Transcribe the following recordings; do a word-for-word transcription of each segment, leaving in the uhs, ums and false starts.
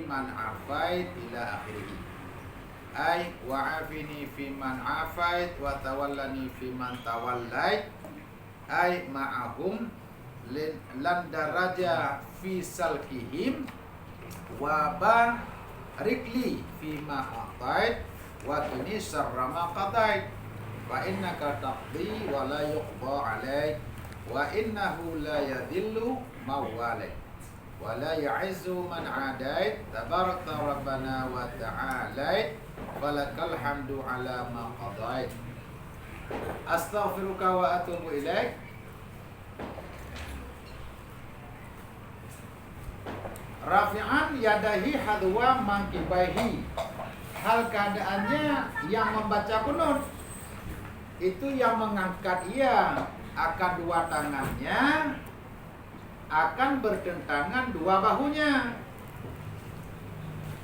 man afait ila akhirih. Ai, wa afini fi man afait wa tawallani fi man tawallait. Ai ma'ahum lin-, lan daraja fi salkihim wa barik li fi ma a'tait wa qini syarra ma qadait. Fa innaka taqdi wa la yuqda alaik. Wa innahu la yadhillu man walait. Wa la ya'izzu man adait, tabarakta rabbana wa ta'alait, falakal hamdu ala ma qadait. Astaghfiruka wa atubu ilaik. Rafi'an yadaihi hadwa mankibaihi. Hal keadaannya yang membaca kunut itu yang mengangkat ia akan dua tangannya akan bertentangan dua bahunya.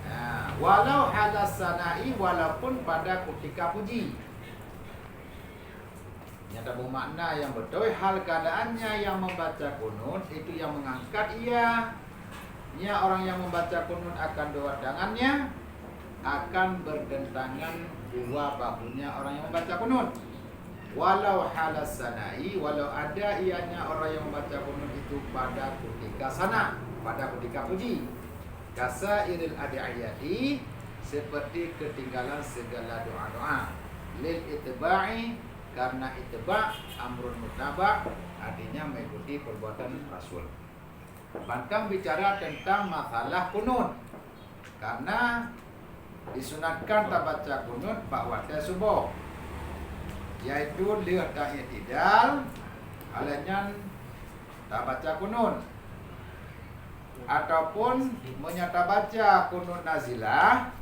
Nah, walau halas sana'i, walaupun pada kutika puji. Nyata bermakna yang betul, hal keadaannya yang membaca kunut itu yang mengangkat ia. Nya orang yang membaca kunut akan dua tangannya, akan bertentangan dua bahunya orang yang membaca kunut. Walau halas sana'i, walau ada ianya orang yang membaca kunut itu pada kutika sana, pada kutika puji. Kasairil ad'iyati, seperti ketinggalan segala doa-doa. Lil ittiba'i, karena ittiba' amrun muttaba', artinya mengikuti perbuatan Rasul. Mantong bicara tentang masalah kunut. Karena disunatkan tabaca kunut bak watée suboh, yaitu lheueh ta-i'tidal, alheuh nyan tabaca kunut. Ataupun meunyoe tabaca kunut nazilah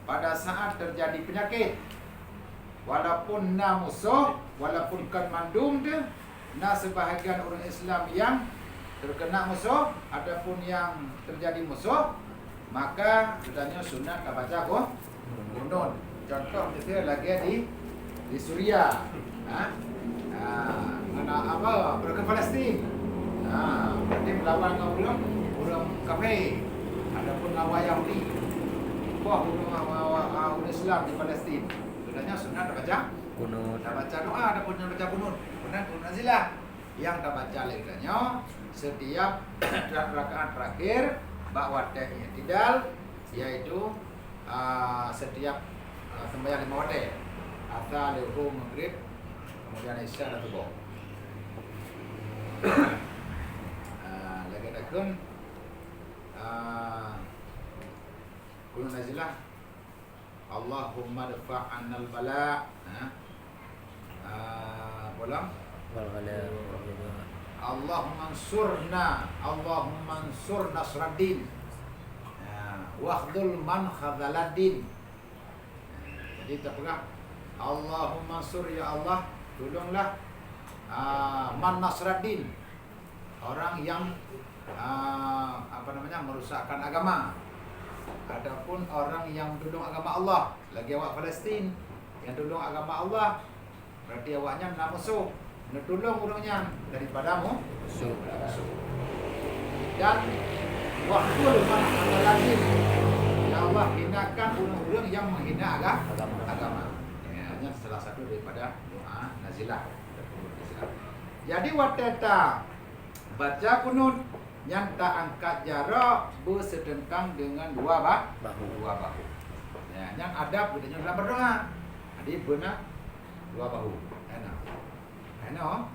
pada saat terjadi penyakit, walaupun na musoh, walaupun kon mandum teuh, na seubahagian ureuëng Islam nyang teukeunak musoh ataupun nyang teujadi musoh, maka geutanyoe sunat tabaca ku-, kunut. Contoh miseue lagée di, di Suria, ha? Ha, ngon apa, ureuëng Palestin. Ha, berarti meulawan ngon ureuëng, ureuëng kafé ataupun lawan Yahudi. Boh ureuëng, ureuëng Islam di Palestin. Geutanyoe sunat tabaca kunut. Tabaca doa ataupun tabaca kunut. Kunut, kunut nazilah. Nyang tabaca lé geutanyoe setiap rakaat terakhir bak watée i'tidal, yaitu, ah, setiap, ah, sembahyang lima watée, Asar, Luhur, Maghrib, kemudian Isya dan Suboh. Ah, lagée takheun, ah, kunut nazilah. Allahumma dfa' 'annal bala. Ha? Ah, ulang. Wal ghala wal ridha. Allahumma ansurna, Allahumma ansur nasraddin. Ha, wakhdhul man khadzaladdin. Jadi tapeugah, Allahumma ansur, ya Allah, tulunglah, ah, man nasraddin. Orang yang, ah, apa namanya, merusakkan agama, ataupun orang yang meutulông agama Allah, lagée awak Palestin yang tulông agama Allah, berarti awaknyan na musoh, neutulông ureuëng nyan daripada mu-, musoh. Dan wakhdhul man khadzaladdin, ya Allah, hinakan ureuëng-ureuëng yang menghina aga-, agama. Ya, nyan salah satu daripada doa nazilah. Jadi watée ta baca kunut, nyan ta angkat jaroe beuseuteuntang deungon dua ba-, bahu. Dua bahu. Ya, nyan adab geutanyoe dalam berdoa. Jadi beuna dua bahu. Hana. Hana.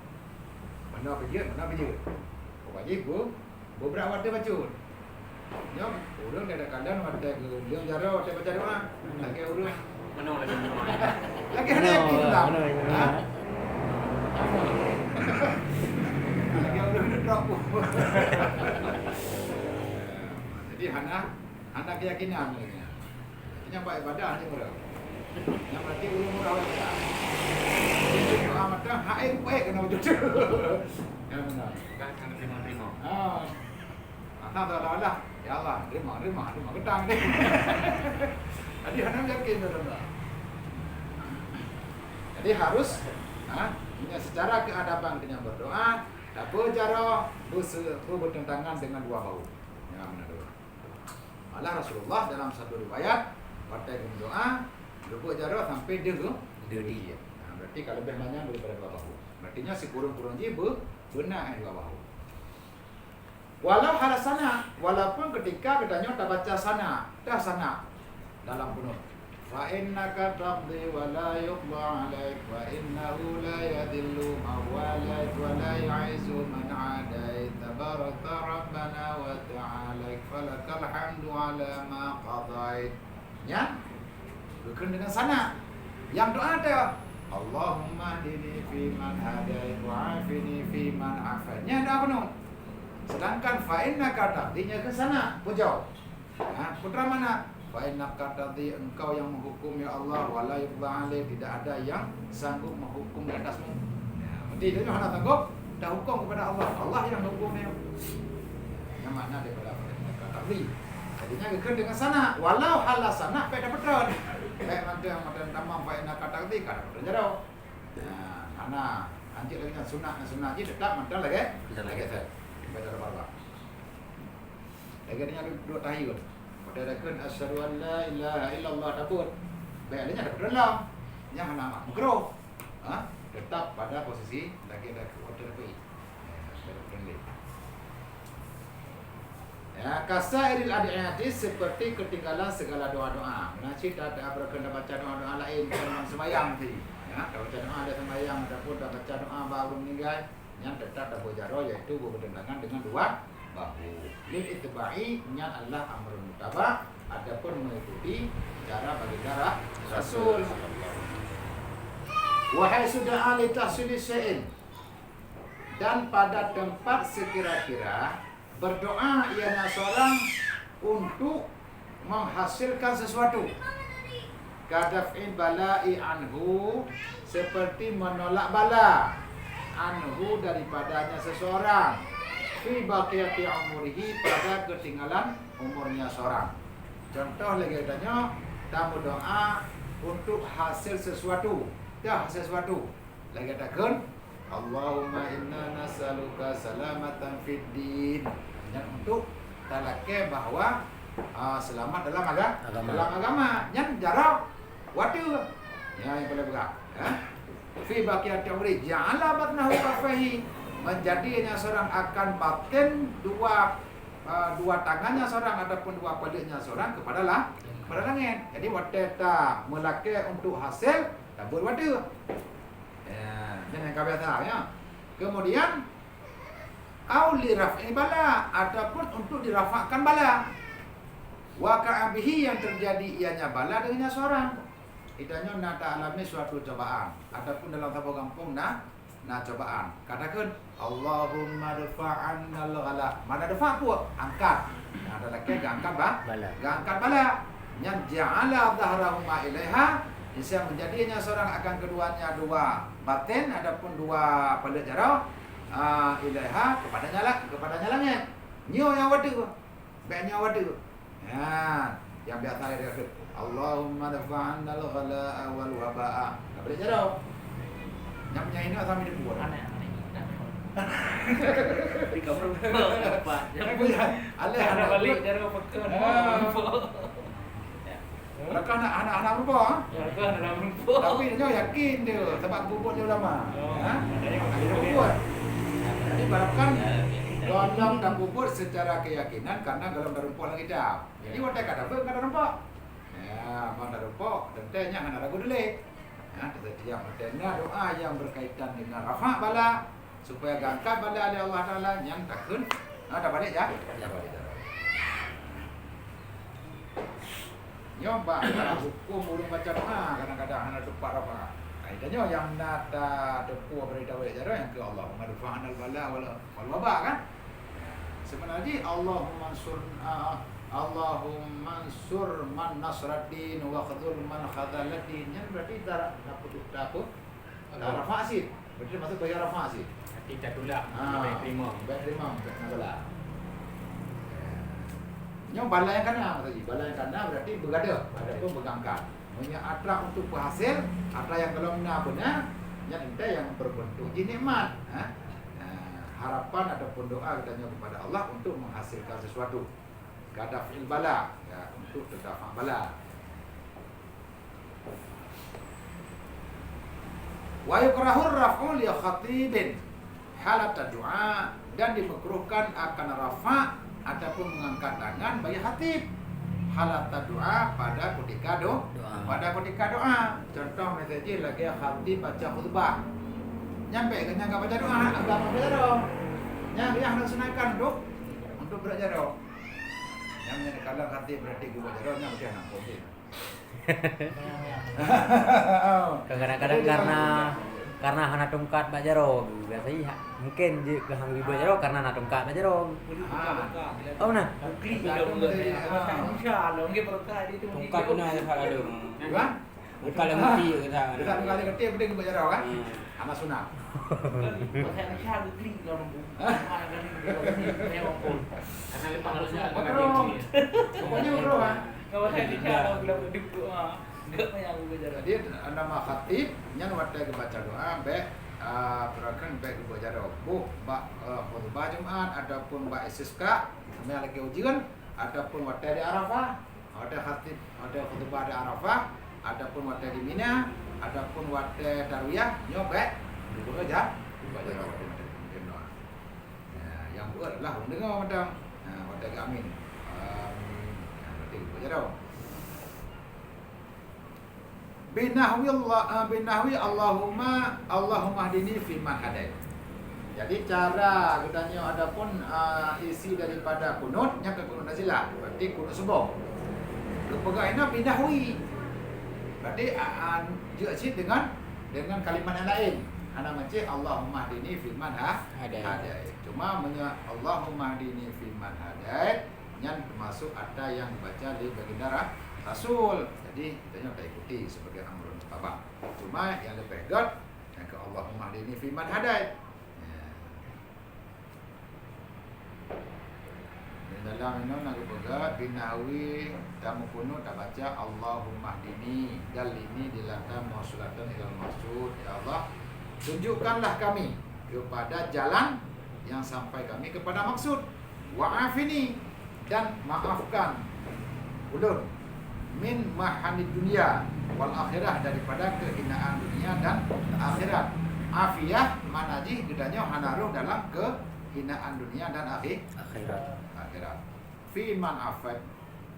Mana peujeuet, mana peujeuet. Pokok jih bu-, beubrat watée bacut. Nyoe, ureuëng kadang-kadang watée geuleueng jaroe watée baca doa. Lagée ureuëng. Meunoe lagée meunoe. Lagée hana yakin lam. Meunoe, meunoe. Ha? Lagée ureuëng neutrak pun. Jadi hana, hana keyakinan lagée nyan. Nyang bak ibadah hana murah. Nyang berarti ureuëng murah wajah. Jadi doa mata hai kuek kena betul. Ya benar. Kan kena terima-terima. Ah. Maka seolah-olah, "Ya Allah, terima, terima, terima gedang ni." Jadi, hana yakin dalam doa. Jadi, harus, ha, punya secara keadaban kena berdoa, tapi cara berse-, bertentangan dengan dua bahu. Ya, benar tu. Malah Rasulullah dalam satu riwayat, watèe geumeudoa, geupeujaroe sampai deuh geu-, deuh di. Nah, berarti ka leubeh manyang daripada dua bahu. Berarti nyan sikureueng-kureueng jih beu-, beuna, eh, dua bahu. Walau hala sana, walaupun ketika geutanyoe tabaca sana, dah sana dalam kunut. Fa innaka taqdi wa la yuqda alaik, wa innahu la yadhillu man walait, wa la yu'izzu man adait, tabarakta rabbana wa ta'alait, falakal hamdu ala ma qadait. Nyan, geukheun deungon sana. Nyang doa teuh, Allahumma hdini fi man hadait, wa afini fi man afait. Nyan doa kunut. Sedangkan fa innaka taqdi nyan kheun sana, pujoe. Ha, putra mana? Fa innaka taqdi, engkau yang menghukum, ya Allah, wa la yuqda alaik, tidak ada yang sanggup menghukum di atasmu. Ya, berarti dia hana sanggup, dah hukum kepada Allah. Allah yang hukum dia. Yang makna daripada fa innaka taqdi. Jadi nyan geukheun deungon sana, walau hala sana bèk tapeutrön. Bèk mantong mantong tamong fa innaka taqdi, ka tapeutrön jaroe. Nah, hana, hanjeuet lagèe nyan sunat, nyan sunat jih tetap mantong lagèe, lagèe lagèe. Lagèe nyan duek tahiyat. Watèe takheun asyhadu an la ilaha illallah tabeuet. Bèk lé nyan tapeutrön lom. Nyan hana makruh. Ha? Tetap pada posisi lagèe dah watèe tapeutrön. Ya, kasairil ad'iyati, seperti ketinggalan segala doa-doa. Meunan cit ta-, ta-, tabaca doa-doa laén dalam sembahyang tadi. Ya, tabaca doa dalam sembahyang ataupun tabaca doa bak ureueng meninggai, nyan tetap tapeujaroe, yaitu bertentangan dengan dua bahu. Lil ittiba'i, nyan adalah amrun muttaba', ataupun mengikuti cara baginda Ra-, Rasul. Wa haitsu da'a li tahsili syai'in, dan pada tempat sekira-kira berdoa ianya seorang untuk menghasilkan sesuatu. Kadaf'il bala'i anhu, seperti menolak bala, anhu, daripadanya seseorang, fi baqiyati umurihi, pada ketinggalan umurnya seorang. Contoh lagèe tanyoe, tameudoa untuk hasil sesuatu. Dah hasil sesuatu. Lagèe takheun, Allahumma inna nas'aluka salamatan fid din. Nyan untuk talakèe bahwa, ah, selamat dalam aga-, Agama. dalam agama. Nyan jaroe watèe. Nyan nyang paleng berat, ya. Fi baqiyati umri, ja'ala batnahu kaffaihi. Menjadinya seorang akan batin dua, ah, dua tangannya seorang ataupun dua paleuetnya seorang kepada la-, kepada langit. Jadi watèe tameulakèe untuk hasil, tabeuet watèe. Ya, nyan nyang ka biasa, ya. Kemudian, au li raf'i bala, ataupun untuk dirafakkan bala. Waqa'a bihi, yang terjadi ianya bala dengannya seorang. Geutanyoe na taalami suatu cobaan, ataupun dalam saboh gampông na, na cobaan. Ka takheun, "Allahumma dfa' annal ghala." Mana dfa' peue? Angkat. Nah, talakèe geuangkat ba-, Bala. geuangkat bala. Nyan ja'ala dhahrahuma ilaiha, bisa menjadi nyan seorang akan keduanya dua batin ataupun dua paleuet jaroe, ah, ilaiha, kepadanya la-, kepadanya langit. Nyoe nyang watèe. Bèk nyoe watèe. Nyan, nyang biasa lagèe takheun, "Allahumma dfa' annal ghala'a wal waba'a." Ka paleuet jaroe. Nyang meunyoe inong sami deungon. Aneh, aneh. Di kamar lupa. Nyang punya. Aneh, aneh. Balik jaroe pekan. Ah. Lakah na, hana, hana meurumpok, ha? Ya, lakah hana meurumpok. Tapi nyoe yakin dia, sabab peubuet dia ulama. Oh. Ha? Ada yang peubuet. Jadi, barangkan gohlom tapeubuet secara keyakinan karena gohlom tarumpok lam kitab. Jadi, watèe ka tabeuet, ka tarumpok. Ya, ban tarumpok, teuntèe nyan hana ragu dilèe. Ya, setiap watèe na doa yang berkaitan dengan rafa' bala, supaya geuangkat bala lé Allah Taala, nyan takheun, na tabalek ja-, tabalek jaroe. Nyoe bak huköm ureueng baca doa kadang-kadang hana tepat rafa'. Nah, tanyoe nyang na ta-, teupeue bari tabalek jaroe nyang keu Allahumma dfa' annal bala wal, wal waba kan? Seubeuna jih Allahumma ansur, ah, Allahumma ansur man nasaraddin wa khzul man khazaladdin. Nyan berarti ta-, tapeuteuh, tapeue-, Rafa' cit. Berarti masuk bagian rafa' cit. Berarti tatulak. Ah, bèk terima. Bèk terima, bèk na bala. Nyoe bala nyang kana, maksud jih. Bala nyang kana berarti beugadôh, adapun beugangkat. Meunyoe atra untuk peuhasé, atra nyang gohlom na beuna, nyan teuntèe nyang berbentuk jih nikmat. Ha? Nah, harapan ataupun doa geutanyoe kepada Allah untuk menghasilkan sesuatu. Ka daf'il bala, ya, untuk terdafa bala. Wa yukrahur raf'u li khatibin halata du'a, dan dimakruhkan akan rafa' ataupun mengangkat tangan bagi khatib halata du'a, pada ketika do-, Doa. pada ketika doa. Contoh misalnya lagi khatib baca khutbah. Nyan bèk geuh nyan ka baca doa, agak baca doa. Nyan geuh hana sunahkan untuk, untuk baca doa. Nyan, nyan kalau khatib berarti geuh baca doa, nyan udah nampak dia. Kadang-kadang karena, karena hana tungkat bak jaroe, biasa iya. Mungkin jeuet keu hana geubi bak jaroe karena hana tungkat bak jaroe. Ah. Oh, nah. Tungkat pun ada hak lalu. Hah? Tungkat lagi mesti kita. Kita tungkat lagi mesti, penting bak jaroe, kan? Hmm. Hana sunat. Pasal Aisyah geuklik dalam buku. Hah? Mana kali dia buku, dia buku. Karena dia paham sunat, kan? Pokoknya, pokoknya, ah. Kalau saya Aisyah, kalau geulak duduk, ah. Jadi, nama khatib nyan watèe geubaca doa, bèk, ah, peurakan bèk geubaca doa. Boh bak, eh, khutbah Jumat ataupun bak istisqa, meunan lagèe ujeuen, ataupun watèe di Arafah, watèe khatib, watèe khutbah di Arafah, ataupun watèe di Mina, ataupun watèe tarwiyah, nyoe bèk geubaca, geubaca doa. Ya, nyang beuet adalah ureueng deungoe mantong. Ha, watèe geuamin. Amin. Ha, berarti geubaca doa. Binahwi Allah, eh, binahwi Allahumma, Allahummahdini fiman hadait. Jadi, cara geutanyoe adapun, eh, isi daripada kunut, nyan keu kunut nazilah, berarti kunut suboh. Geupeugah inoe binahwi. Berarti, a, a, jeuet cit deungon, deungon kalimat nyang laén. Hana meucéh Allahummahdini fiman ha-, Hadait. hadait. Cuma meunyoe Allahummahdini fiman hadait, nyan teumasuk ata nyang geubaca lé Baginda Ra-, Rasul. Jadi, geutanyoe taikuti sebagai amrun mutabak. Cuma nyang leubeh göt, nyang keu Allahummahdini fiman hadait. Ya. Di dalam inoe na geupeugah, binahwi tameukunut tabaca Allahummahdini, dallini dallatan mausulatun ilal maqsud. Ya Allah, tunjukkanlah kami kepada jalan yang sampai kami kepada maksud. Wa afini, dan maafkan ulôn, min mahanid dunya wal akhirah, daripada kehinaan dunia dan akhirat. Afiyah makna jih geutanyoe hana rhoh dalam kehinaan dunia dan akhi-, Akhirat. akhirat. Fi man afait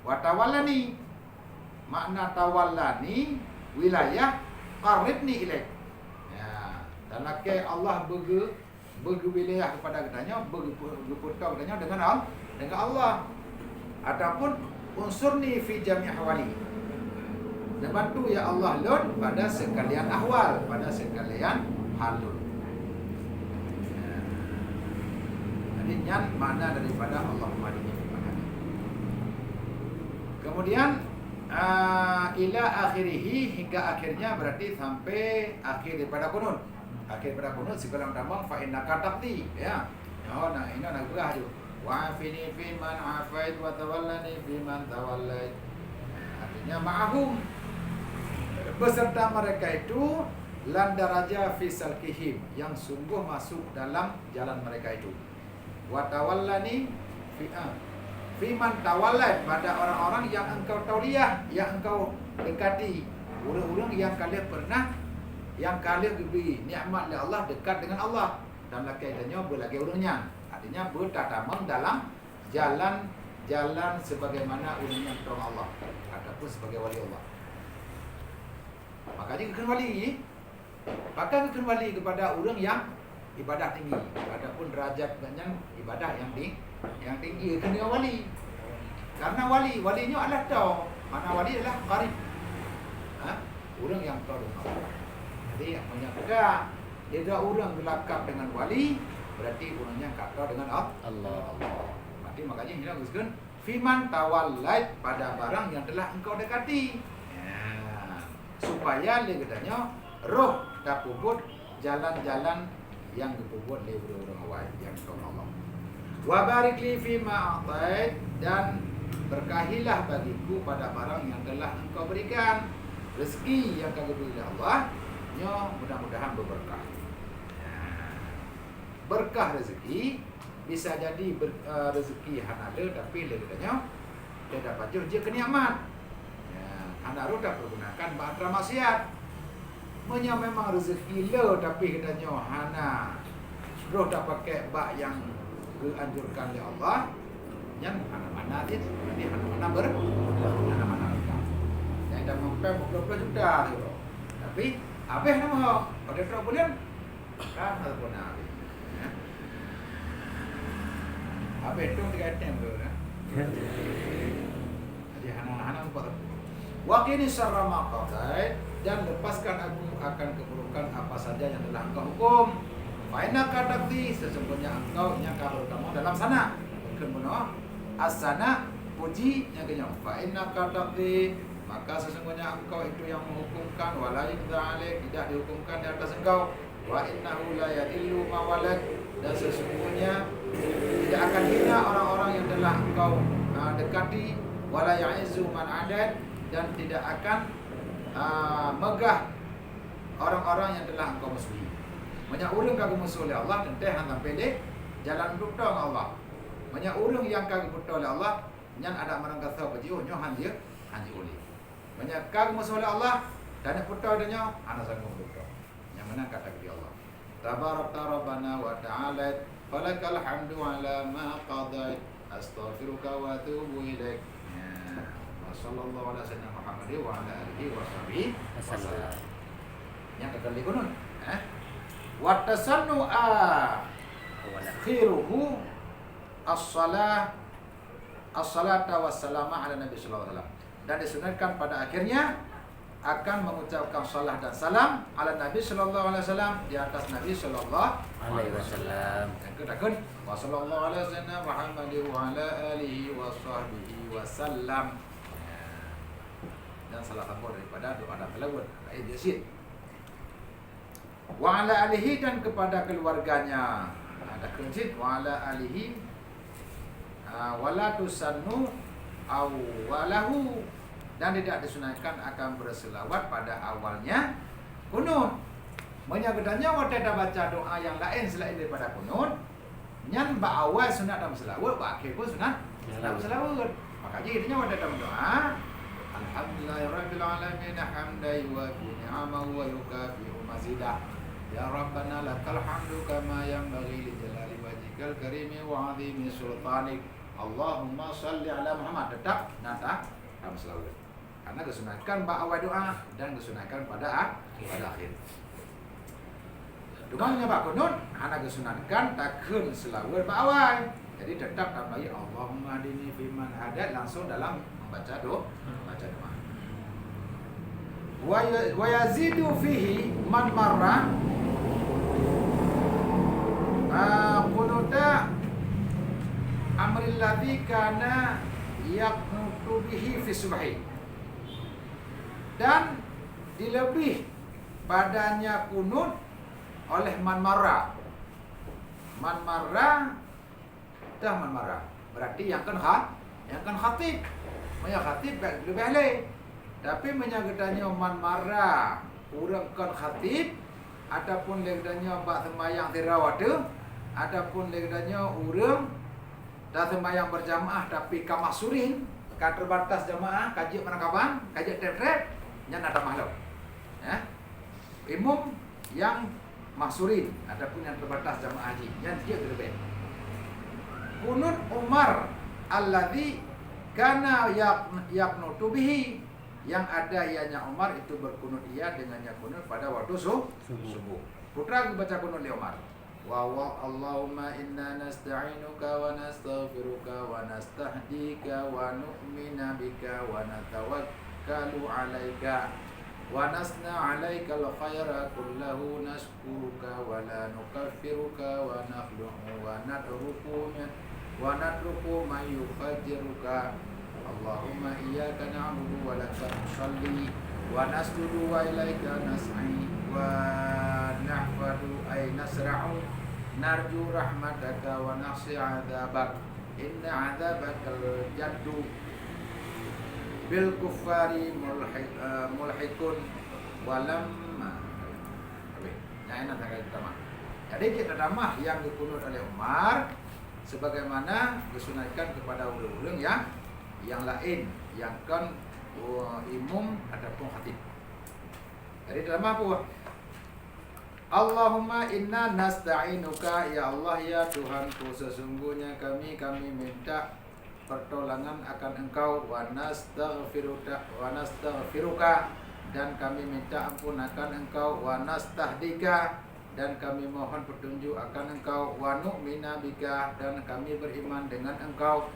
wa tawallani. Makna tawallani wilayah qarribni ilaik. Ya, dan lakèe Allah beugeu-, beugeuwilayah kepada geutanyoe, beugeu-, geupeutô geutanyoe dengan Al-, dengan Allah. Ataupun unsurni fi jami' ahwali. Neubantu, ya Allah, lôn pada sekalian ahwal, pada sekalian hal lôn. Jadi, nyan makna daripada Allahummahdini fiman hadait. Kemudian, ah, ila akhirih, hingga akhirnya, berarti sampai akhir daripada kunut. Akhir daripada kunut, sigohlom tamong, fa innaka taqdi, ya. Nyoe na, inoe na geupeugah ju. Wa afini fiman afait wa tawallani fiman tawallait. Artinya, ma'ahum, beserta mereka itu, lan daraja fi salkihim, yang sungguh masuk dalam jalan mereka itu. Wa tawallani fi, ah, fiman tawallait, pada orang-orang yang engkau tauliah, yang engkau dekati, ureueng-ureueng nyang ka lheueh pernah, nyang ka lheueh geubri nikmat lé Allah, dekat dengan Allah. Dan lakèe tanyoe beulagèe ureueng nyan. Artinya, beutatamong dalam jalan, jalan sebagaimana ureueng nyang tong Allah ataupun sebagai wali Allah. Maka jih geukheun wali, pakon geukheun wali kepada ureueng nyang ibadah tinggi, ataupun derajat gobnyan ibadah nyang ting-, nyang tinggi, geukheun wali. Karena wali, wali nyoe adalah tong, makna wali adalah qarib. Ha? Ureueng nyang tong deungon Allah. Jadi, meunyoe ka Lé dua ureueng geulakab deungon wali, berarti ureueng nyan ka tho deungon Al-, Allah. Allah. Berarti makajih nyoe geukheun, "Fiman tawallait," pada barang nyang telah engkau dekati. Ya. Supaya lé geutanyoe roh tapeubuet jalan-jalan nyang geupeubuet lé ureueng-ureueng awai nyang tho Allah. "Wa barik li fima a'tait," dan berkahilah bagiku pada barang nyang telah engkau berikan. Rezeki nyang ka geubri lé Allah nyoe mudah-mudahan beubeureukat. Nah, beureukat rezeki bisa jadi ber-, eh, rezeki hana le, tapi lé geutanyoe Teudapat jih jeuet keu nikmat. Ya, hana rôh tapergunakan bak atra maksiat. Meunyoe memang rezeki le, tapi geutanyoe hana rôh tapakai bak nyang geuanjurkan lé Allah, nyan hana makna cit, berarti hana makna ber-, hana makna berkah. Nyang dah meumpéh puluh-puluh juta tu. Tapi habéh nama ho, pada trok bulan, kan hana guna habéh. Ya. Habéh tu tiga item tu, ya. Jadi hana, hana lupa tu. Wa qini syarra ma qadait, dan lepaskan aku akan keburukan apa saja yang telah engkau hukum. Fa innaka taqdi, sesungguhnya engkau, nyang ka beutama dalam sana. Mungkin bunoe, as-sana, puji nyang keunyoe. Fa innaka taqdi, maka sesungguhnya engkau itu yang menghukumkan, wa la yuqda alaik, tidak dihukumkan di atas engkau. Wa innahu la yadhillu man walait, dan sesungguhnya tidak akan hina orang-orang yang telah engkau, ah, dekati, wa la ya'izzu man adait, dan tidak akan, ah, megah orang-orang yang telah engkau musuhi. Meunyoe ureueng ka geumusoh lé Allah, teuntée han sampai lé jalan beutôi ngon Allah. Meunyoe ureueng nyang ka geubeutôi lé Allah, nyan adak meurangkasoe peujiôh nyoe han jeuet, han jeuet ulée. Meunyoe ka geumusoh lé Allah, dan beutôi donya, hana sanggob beutôi. Nyang meunan ka takdir Allah. Tabarakta Rabbana wa ta'alait, falakal hamdu ala ma qadait, astaghfiruka wa atubu ilaik. Ya. Wa sallallahu ala sayyidina Muhammad wa ala alihi wa sahbihi wasallam. Nyang ka kali kunut, eh? Wa tasannu a khiruhu as-salah, as-salata wassalama ala Nabi sallallahu alaihi wasallam. Dan disunatkan pada akhirnya akan mengucapkan salah dan salam ala Nabi sallallahu alaihi wasallam, di atas Nabi sallallahu alaihi wasallam. Takheun, takheun, wa sallallahu ala sayyidina Muhammad wa ala alihi wa sahbihi wa sallam. Ya. Dan salah sambung daripada doa dan salawat. Lain dia cit. Wa ala alihi, dan kepada keluarganya. Ha, takheun cit, wa ala alihi, ha, wa la tusannu awwalahu, dan tidak disunatkan akan berselawat pada awalnya kunut. Meunyoe geutanyoe watée tabaca doa nyang laén selain daripada kunut, nyan bak awai sunat tameuseulaweuet, bak akhé pun sunat tameuseulaweuet. Maka jih geutanyoe watée tameudoa, alhamdulillahirabbil alamin, hamdan yuwafi ni'amahu wa yukafi'u mazidah. Ya Rabbana lakal hamdu kama yanbaghi li jalali wajhikal karimi wa 'azimi sultanik. Allahumma shalli ala Muhammad. Teutap na ta-, tameuseulaweuet. Karena geusunatkan bak awai doa dan geusunatkan pada a-, pada akhir. Cuma meunyoe bak kunut hana geusunatkan takheun seulaweuet bak awai. Jadi tetap tambahi Allahumma hdini fiman hadait langsung dalam membaca do-, membaca doa. Wa ya-, wa yazidu fihi man marra, ah, qunuta amrilladzi kana yaqnutu bihi fi subhi. Dan dilebih padanya kunut oleh man marra. Man marra, tah man marra. Berarti nyang kon kha-, nyang kon khatib. Meunyoe khatib bèk leubeh lé. Tapi meunyoe geutanyoe man marra ureueng kon khatib, ataupun lé geutanyoe bak seumayang sidroe ateueh, ataupun lé geutanyoe ureueng taseumayang berjamaah tapi ka mahsurin, ka terbatas jamaah, ka jeuet meurakaban, ka jeuet trép-trép, nyan na tamah lom. Ya. Imum nyang mahsurin ataupun nyang terbatas jamaah jih, nyan jeuet leubeh. Kunut Umar alladzi kana yaq-, yaqnutu bihi, yang ada ianya Umar itu berkunut ia dengannya kunut pada waktu su-, subuh. Peue geubaca kunut lé Umar. Wa, wa, Allahumma inna nasta'inuka wa nastaghfiruka wa nastahdika wa nu'minu bika wa natawakkalu 'alaika wa nasna 'alaikal khaira kullahu, nasykuruka wa la nukaffiruka wa nakhlu'u wa natruku min, wa natruku man yufajjiruka. Allahumma iyyaka na'budu wa laka nusalli wa nasjudu wa ilaika nas'i wa nahfadu ay nasra'u, narju rahmataka wa nakhsya 'adzabak, inna 'adzabakal jaddu bil kuffari mulhi-, eh, mulhiqun wa lamma. Habis. Nyang enam tanggai pertama. Jadi, kita tamah nyang geukunut oleh Umar, sebagaimana geusunatkan kepada ureueng-ureueng nyang, nyang laén nyang kon, uh, imum ataupun khatib. Jadi, tamah peue? Allahumma inna nasta'inuka, ya Allah, ya Tuhanku, sesungguhnya kami, kami minta pertolongan akan Engkau, wa nastaghfiruka, wa nastaghfiruka, dan kami minta ampun akan Engkau, wa nastahdika, dan kami mohon petunjuk akan Engkau, wa nu'mina bika, dan kami beriman dengan Engkau,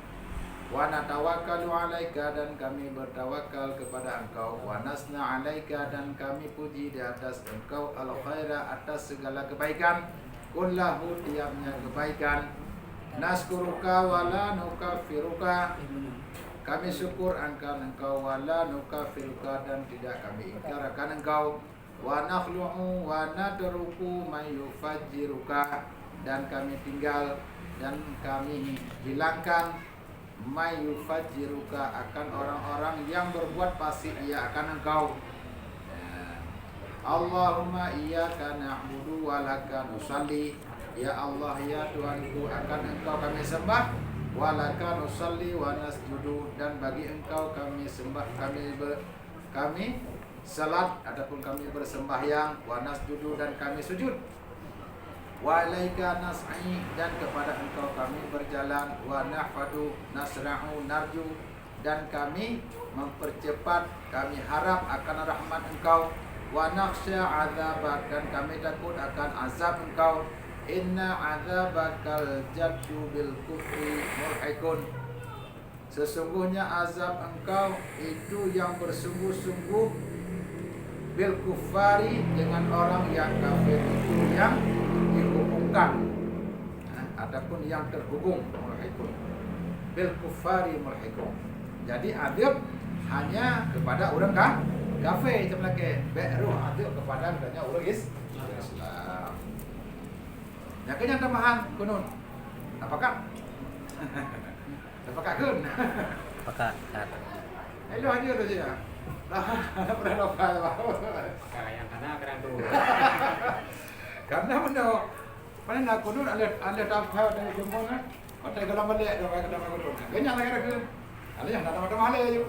wa natawakkalu alaika, dan kami bertawakal kepada Engkau, wa nasna alaika, dan kami puji di atas Engkau, al khaira, atas segala kebaikan, kullahu, tiapnya kebaikan, naskuruka wa la nukaffiruka, kami syukur akan Engkau, wa la nukaffiruka, dan tidak kami ingkar akan Engkau, wa nakhlu'u wa natruku man yufajjiruka, dan kami tinggal dan kami hilangkan man yufajjiruka, akan orang-orang yang berbuat fasik ia akan Engkau. Ya. Allahumma iyyaka na'budu wa laka nusalli. Ya Allah, ya Tuhanku, akan Engkau kami sembah, wa laka nusalli wa nasjudu, dan bagi Engkau kami sembah, kami ber-, kami salat ataupun kami bersembahyang, wa nasjudu, dan kami sujud. Wa ilaika nas'i, dan kepada Engkau kami berjalan, wa nahfadu, nasra'u, narju, dan kami mempercepat, kami harap akan rahmat Engkau, wa nakhsya azabak, dan kami takut akan azab Engkau, inna azabakal jaddu bil kufri mulhikun. Sesungguhnya azab Engkau itu yang bersungguh-sungguh, bil kufari, dengan orang yang kafir itu yang dihubungkan, ha, ataupun yang terhubung, mulhikun. Bil kufari mulhikun. Jadi, azab hanya kepada ureuëng ka-, kafir, macam lagée, bék roh azab kepada geutanyoe ureuëng Is-, Islam. Nyang keu nyang tambahan kunun. Tapakat? Tapakat kun? Pakat. Kat. Ayo, ayo tu dia. Dah, dah pernah dapat. Pakai yang kana kadang tu. Karena mana? Mana nak kunun ada, ada tapak dari semua kan? Pakai dalam balik, dalam, dalam kunun. Banyak lagi ada kun. Ada yang nak tambah-tambah lagi.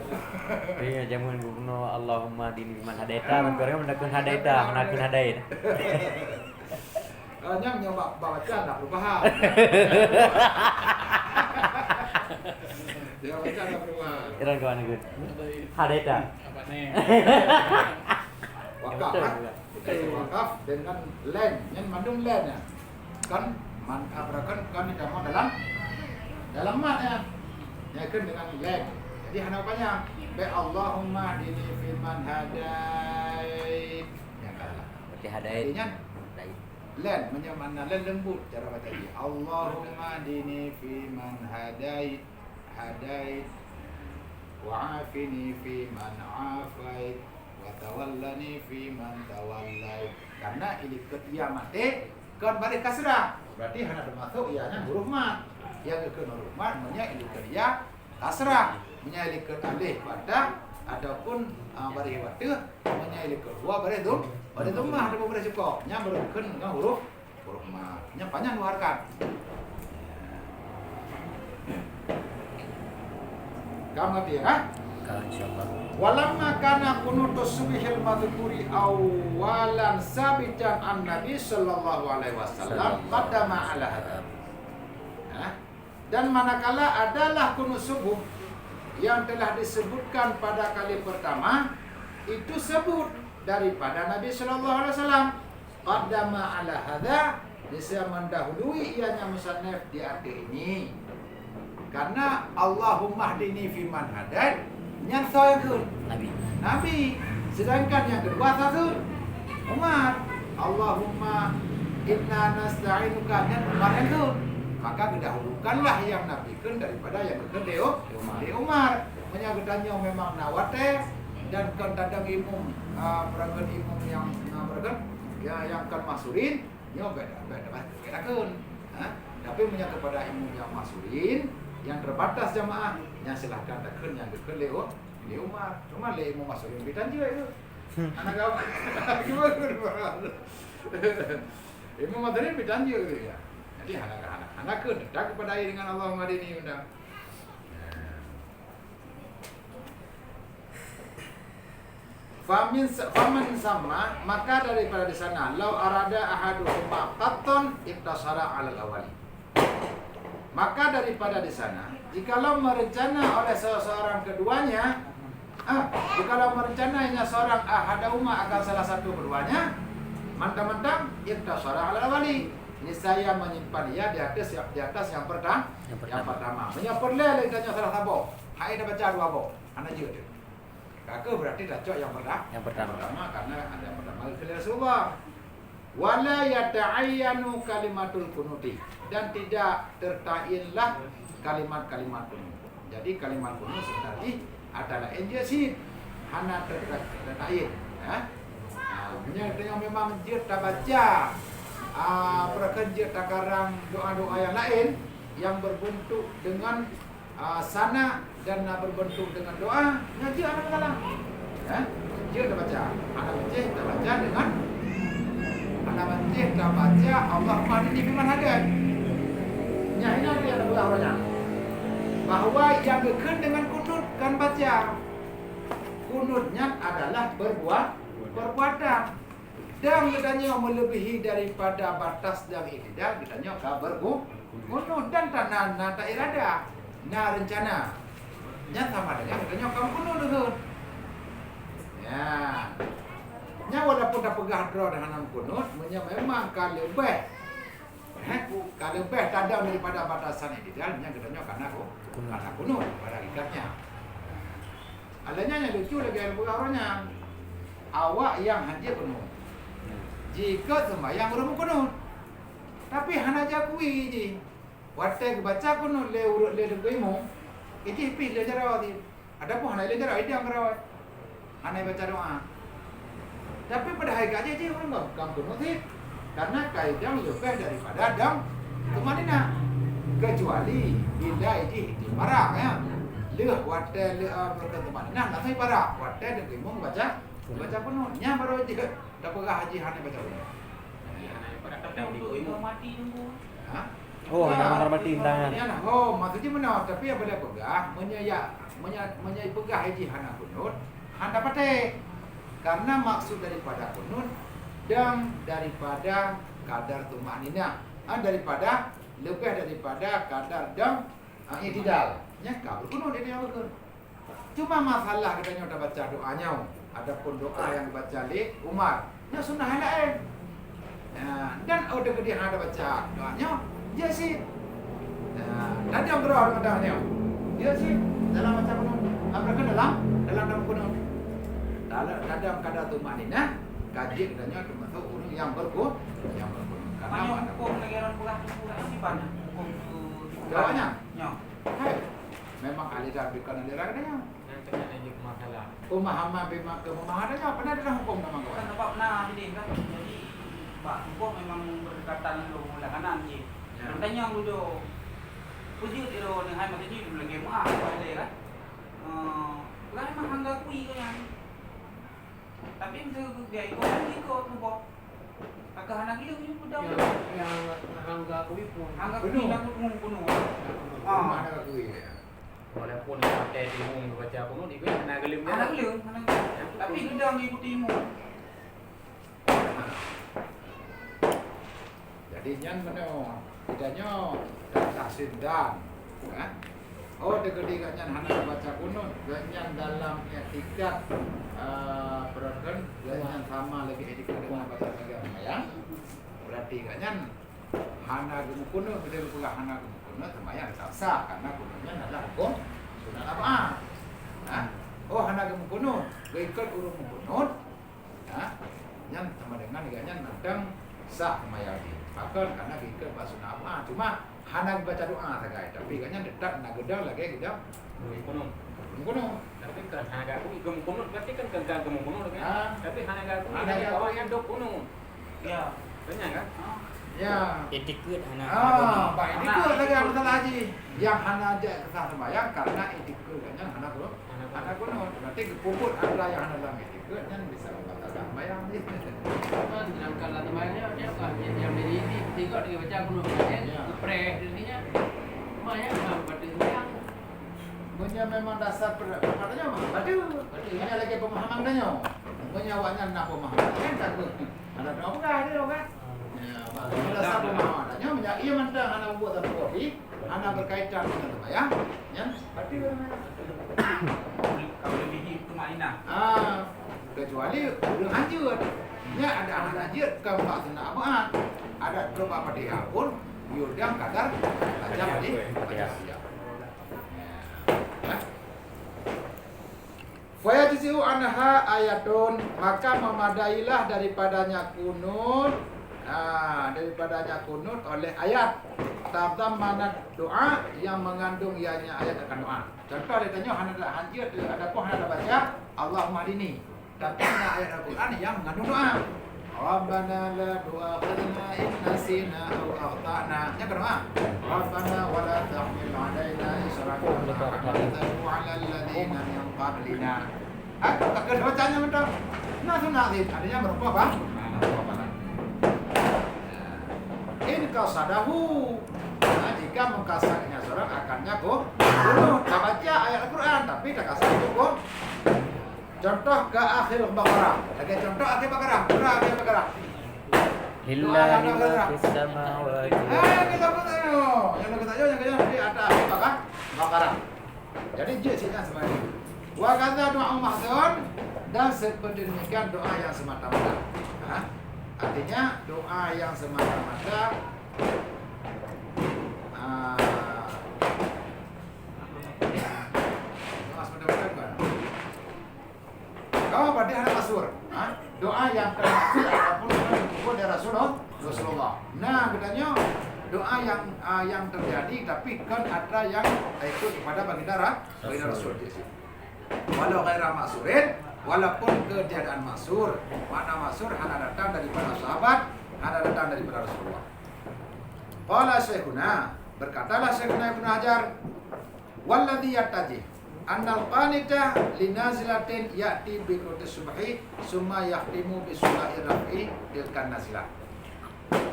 Iya, jameun gubernur, Allahumma hdini fiman hadaita, tapi orang nak kun hadaita, nak kun hadait. Ah, nyang nyoe bak, bak baca na perubahan. Dia baca na perubahan. Irang kawan aku. Hadaita. Apa ni? Wakaf, betul, kan? Betul. Wakaf dengan len. Nyan mandum len, ya. Kan, man, apa kan, kan ditambah dalam, dalam mat, ya. Ya, kan dengan len. Jadi, hana panjang. Baik, Allahumma hdini fiman hadait. Ya, kan. Berarti hadait. Jadi, nyan, hadait. Len, meunyoe makna len lembut cara baca jih. Allahumma hdini fiman hadait, hadait, wa afini fiman afait, wa tawallani fiman tawallait. Karena ilikot ya maté kon baréh kasrah, berarti hana teumasok ya nyan huruf mad. Ya geukheun huruf mad meunyoe ilikot ya kasrah, meunyoe likot alif fathah ataupun, ah, baréh ateueh, meunyoe likot waw baréh dhom-, baréh dhammah ataupun baréh cukôp. Nyan baru kheun ngon huruf, huruf mad. Nyan panyang dua harakat. Ka meungerti, ya, kan? Ka, insyaallah. Walamma kana qunutus subhil madzkuri awwalan sabitan an Nabi sallallahu alaihi wasallam qaddama ala hadza. Hah? Dan manakala adalah kunut subuh yang telah disebutkan pada kali pertama, itu sebut daripada Nabi sallallahu alaihi wasallam. Qaddama ala hadza, niscaya mendahului ianya musannif di atas ini. Karena Allahumma hdini fiman hadait, nyan soe nyang kheun? Nabi. Nabi. Sedangkan nyang keudua soe kheun? Umar. Allahumma inna nasta'inuka, nyan Umar nyang kheun. Maka geudahulukanlah nyang Nabi kheun daripada nyang geukheun lé U-, lé Umar. Meunyoe geutanyoe memang na watée dan kon tadong imum, ah, peurangkat imum nyang, ah, peurangkat, ya, nyang kon mahsurin, nyoe beda, beda, beda kheun. Ha? Tapi meunyoe kepada imum nyang mahsurin, nyang terbatas jamaah, nyan silahkan takheun nyang geukheun lé U-, lé Umar. Cuma lé imum mahsurin bidan jeuet tu. Hana gawat. Gimana tu? Imam Madani lebih tanjung tu ya. Jadi hana, hana, hana kheun, tetap kepada air dengan Allahumma hdini undang. Ya. Famin, faman samma, maka daripada di sana, lau arada ahaduhuma qattan iqtasara alal awali. Maka daripada di sana, jikalau merencana oleh seseorang keduanya, ah, jikalau merencana hanya seorang ahadahuma akan salah satu keduanya, mantang-mantang iqtasara alal awali. Niscaya menyimpan ia di atas, di atas yang perta-, Yang yang pertama. pertama. Meunyoe peureulèe lé tanyoe salah saboh, hai dah baca dua boh, hana jeuet. Ka keuh berarti tacok yang perta-, Yang pertama. yang pertama, karena ada yang pertama kali Rasulullah. Wala yata'ayyanu kalimatul kunuti, dan tidak tertainlah kalimat-kalimat kunut. Jadi kalimat kunut sebenarnya adalah N J C, hana ter-, tertain, ya. Ha, meunyoe tanyoe memang jeuet tabaca, ah, peue kheun jeuet takarang doa-doa yang lain yang berbentuk dengan ah, sana dan na berbentuk dengan doa, nyan jeuet hana masalah. Ya? Jeuet tabaca. Hana beujeuet tabaca dengan, hana beujeuet tabaca Allahumma hdini fiman hadait. Nyan hina dia tapeugah ureueng nyan. Bahwa nyang geukheun dengan kunut kan baca. Kunut nyan adalah perbuat-, perbuatan. Dan geutanyoe meuleubèhi daripada batas dan iktidal, geutanyoe ka berku-, kunut dan ta-, na, na tairada, na reuncana. Nyan sama dengan geutanyoe ka meukunut deuh. Ya. Nyan walaupun tapeugah droe hana meukunut, meunyoe memang ka leubeh, eh, ka leubeh tadong daripada batasan iktidal, nyan geutanyoe ka na ku-, ka na kunut pada hakikatnya. Alanya nyang lucu lagèe peugah ureueng nyan, awak nyang hana kunut jikheun seumayang ureueng meukunut. Tapi hana jiakui jih. Watèe geubaca kunut lé ureueng, lé Teungku Imum, jih pih lé jaroe jih. Adapun hana lé jaroe, idang keurawa. Hana baca doa. Tapi padahai ka jih, jih ureueng ka meukunut cit. Karena ka idang leubeh daripada dong tumaninah. Kecuali bila jih iparak, ya. Lheueh watèe lheueh, eh, tumaninah, langsung iparak. Watèe Teungku Imum baca, baca kunut. Nyan baru jih tapeugah jih hana baca kunut. Untuk menghormati Teungku. Ha? Oh, hana menghormati undangan. Nyan, oh, maksud jih meunoe, tapi nyang boleh peugah, meunyoe ya, meunyoe, meunyoe peugah jih hana kunut, hana patéh. Karena maksud daripada kunut dan daripada kadar tumaninah, ah, daripada, leubeh daripada kadar dan, ah, iktidal. Nyan ka berkunut dia yang berkunut. Cuma masalah geutanyoe tabaca doa nyoe, adapun doa nyang geubaca lé Umar, nyoe sunnah nyang laén. Nah, dan oh, deungon dia hana baca doa nyoe, jeuet cit. Nah, tadi nyang keudua deungon doa nyoe, jeuet cit. Dalam baca kunut, apalagi dalam, dalam, dalam kunut. Dalam, dalam kadar tumaninah, ka jeuet geutanyoe teumasuk ureueng nyang berku-, nyang berkunut. Karena Apa nyang mana? Hukum lagèe ureueng peugah tu, peugah tu, Pak? Hukum tu, Doa nyan? Nyoe. Hai. Memang aliran bukan aliran dia. Nyan keunan jeuet masalah. Pemahaman bima-, pemahaman dia apa dia dalam hukum nama Bukan kawan? Sebab na jadi kan. Jadi, bak hukum memang berdekatan dulu lah kanan je. Ya. Dan tanya dulu. Pujut dia dulu, ni hai macam ni, dulu lagi maaf, apa dia kan. Eh, lah memang hangga kui kan. Tapi meusigoe ikot, ikot tuboh. Ka hana geuleum nyoe peudong. Nyang, nyang hangga kui pun. Hangga kui Penuh. Lam peue penuh. Ah. Mana kui ya? Walaupun pakai timun baca kunut, ikut hana geuleum. Hana geuleum, hana geuleum. Tapi geudong di putih imum. Jadi nyan meunoe, geutanyoe dan tahsin dan, kan? Oh, teukeudi gobnyan hana baca kunut, gobnyan dalam iktikad, eh, peureukan, gobnyan sama lagèe iktikad dengan baca lagèe seumayang. Berarti gobnyan hana geumeukunut, beutôi geupeugah hana geumeukunut, seumayang tetap sah, karena kunut nyan adalah hukum sunat ab'ad. Ha? Oh, hana geumeukunut, geuikot ureueng meukunut, Ha? Nyan sama dengan gobnyan mantong sah seumayang jih. Pakon? Karena geuikot bak sunat ab'ad. Cuma hana geubaca doa sagai, tapi gobnyan teutap na geudong lagèe geudong Kunut. Kunut. Tapi kan hana geukui geumeukunut, berarti kan, kan, kan geumeukunut kan? Ha? Tapi hana geukui, hana geukui. Awak nyan dok kunut. Ya. Betul kan? Ya. Iktikad hana, hana kunut. Ah, baik. Iktikad lagèe masalah jih. Nyang hana jak sah seumayang karena iktikad gobnyan hana kunut. Hana kunut. Hana kunut. Berarti geupeubuet antara nyang hana lam iktikad. Kan nyan bisa membatalkan sembahyang jih. Kan, sedangkan lam sembahyang nyoe, dia bukan nyang dari ini, tinggal dia baca kunut, kan, Ya. Gepreh dirinya. Sembahyang, kan, batal sembahyang. Meunyoe memang dasar per-, pendapat tanyoe mah, batal. Batal. Meunyoe lagèe pemahaman tanyoe. Meunyoe awaknyan na pemahaman, kan tak ada. Ada doa peugah dia kan? Ya, bila sa pemahaman. Nyoe meunyoe ia mantong hana buat satu kopi, hana berkaitan dengan sembahyang, ya. Berarti kalau lebih itu makna. Ah, kecuali ureueng hanjeuet. Ya, ada hana hanjeuet, kan bak sunat abuan. Ada terus bak Fatihah pun, yudang kadar baca Fatihah. Fatihah. Ya. Fayajzi'u anha ayatun, maka memadailah daripadanya kunut, ha, daripadanya kunut oleh ayat. Tadammanat doa, yang mengandung ianya ayat akan doa. Contoh dia tanya, hana ada hanjeuet, ada pun hana ada baca, Allahumma hdini. Tapi na ayat Al-Quran yang mengandung doa. Rabbana la tu'akhidna in nasina aw akhtana. Nyan kan doa. Rabbana wa la tahmil alaina isran kama hamaltahu ala alladhina min qablina. Aku tak kena bacanya betul. Nah, sunat ni. Adanya merupakan apa? Merupakan. In qasadahu. Nah, jika mengkasadnya seorang akannya ko, tak baca ayat Al-Quran, tapi tak kasar ko. Contoh ke akhir Baqarah. Lagi contoh akhir Baqarah. Surah akhir Baqarah. Lillahi ma fis samawati. Eh, kita pun tahu. Yang kita tahu, yang kita tahu, di atas akhir Baqarah. Baqarah. Jadi, jeuet sih kan sebenarnya. Wa kadza du'a mahzun, dan seperti demikian doa yang semata-mata. Ha? Artinya, doa yang semata-mata, ah, doa semata-mata bukan. Kawan berarti hana masyhur. Ha? Doa yang termasyhur ataupun yang disebut dari Rasulullah. Rasulullah. Nah, katanya doa yang, ah, yang terjadi tapi kan ada yang ikut kepada baginda Ra-, baginda Rasul. Walau ghaira masyhurin, walaupun ketiadaan masyhur. Makna masyhur hana datang daripada sahabat, hana datang daripada Rasulullah. Qala Syekhuna, berkatalah Syekhuna Ibnu Hajar, walladzi yattadih annal qanita li nazilatin ya'ti bi qunutis subhi, summa yakhtimu bi sula'i raf'i tilkan nazilah.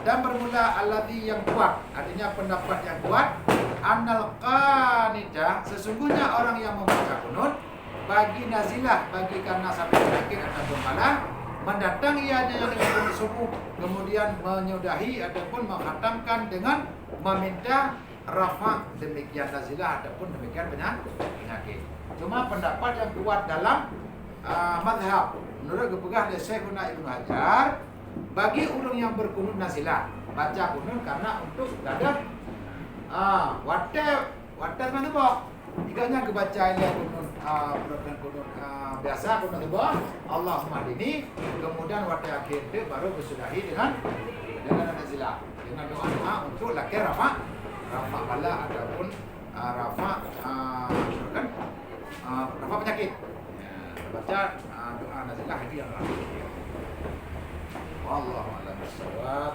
Dan bermula alladzi yang kuat, artinya pendapat yang kuat, annal qanita, sesungguhnya orang yang membaca kunut, bagi nazilah, bagi karena sakit penyakit ataupun bala, mendatangi ia dengan kunut subuh, kemudian menyudahi ataupun menghatamkan dengan meminta rafa' demikian nazilah ataupun demikian penya-, penyakit. Cuma pendapat yang kuat dalam, ah, mazhab, menurut geupeugah lé Syekhuna Ibnu Hajar, bagi ureueng yang berkunut nazilah, baca kunut karena untuk gadoh, ah, watèe, watèe seumah suboh. Jika nyan geubaca ilèe kunut, ah, kunut, kunut, ah, biasa kunut suboh, Allahumma hdini, kemudian watèe akhé teuk baru geusudahi dengan, dengan nazilah. Dengan doa-doa untuk lakèe rafa', rafa' bala ataupun, ah, rafa', ah, kan? Ah, rafa' penyakit. Ya, baca, ah, doa nazilah itu yang rafa'. Wallahu a'lam bishawab.